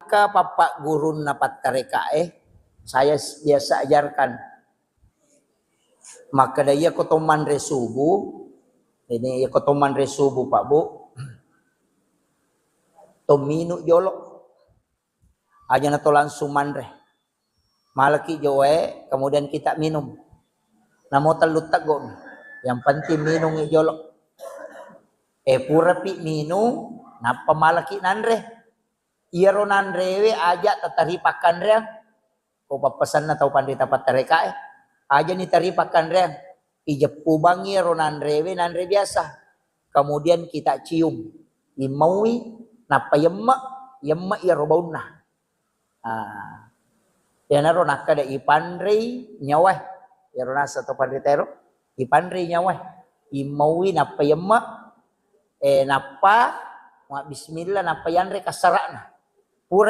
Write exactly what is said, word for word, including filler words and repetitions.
Maka pappaggurunna pattarekae, saya s-, biasa ajarkan. Makkeda, iya ko to manre subuh, ini iya ko to manre subuh, Pak Bu, to minung jolo. Aja na to langsung manre. Malaki jo wae, kemudian kita minum. Namo tellu teggo. Yang penting minungi jolo. Eh, purapi minung, nappa malaki nanre. Iyaro nanrewe aja tatari pakkanreang. Ko pappasenna tau panrita pattarekae, aja ni tari pakkanreang. Ijeppu bangi iyaro nanrewe nanre biasa. Kemudian kita cium. Immaui, nappa yemme, yemme iyaro baunna. Ah. Iyanaro nakkeda ipanrei nyawae. Iyaro nasa to panrita ero, ipanrei nyawae. Immaui nappa yemme, eh, nappa mabbismillah, nappa yanre kassara'na.